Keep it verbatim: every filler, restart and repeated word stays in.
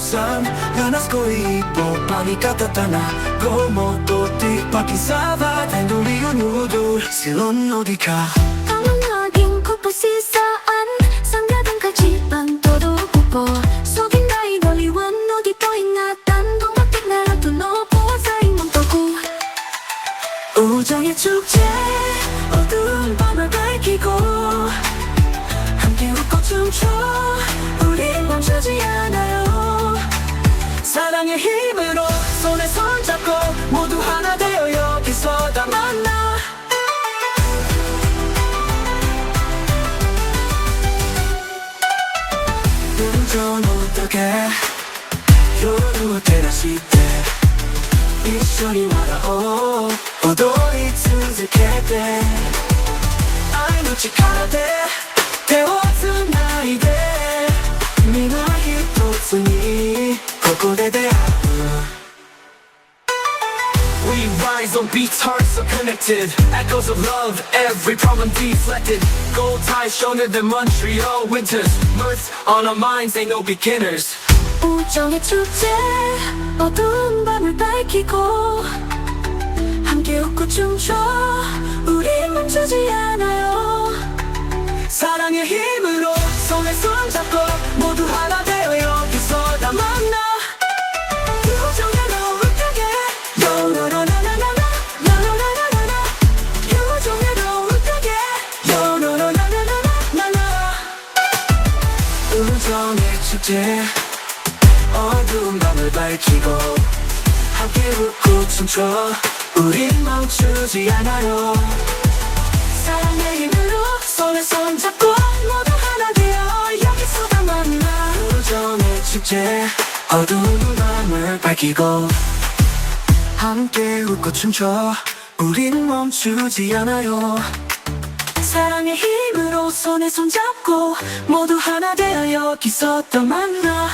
San, ganas ko i po pani kata tana, gomo toti paki sava, tenduli unu udur, silon no dika. Tama naging ko posisaan, sanggadang kajipan todo kupo. Sogindai doliwan no di poingatan, dumating na ratu no po sa imong toku. Ujang i chukche, odun pamagai kiko. Hamke uko chungcho, uling bang chujian ayo. Sarang i himuro, sone sonjako, modu hana de oyo, kiso damana. Ujang no toke. Yoru terasite, isho ni mara o, odori tsuzukete. Ai no chikara de, te o tsunai de, mina hitotsu ni, koko de deau. We rise on beats, hearts are connected. Echoes of love, every problem deflected. Gold ties shone in the Montreal winters. Mirth on our minds, ain't no beginners. Ujang i chukche, odun pamagai kiko. Hamke uko chungcho, uling bang chujian ayo. Sarang i himuro, sone sonjako, modu hana de oyo, kiso damana. Ujang i chukche, odun pamagai kiko. Hamke uko chungcho, uling bang chujian ayo. Sarang i himuro, sone sonjako, modu hana de oyo, kiso damana. Ujang i chukche, odun pamagai kiko. Hamke uko chungcho, uling bang chujian ayo. Sarang i himuro, sone sonjako, modu hana de oyo, kiso damana.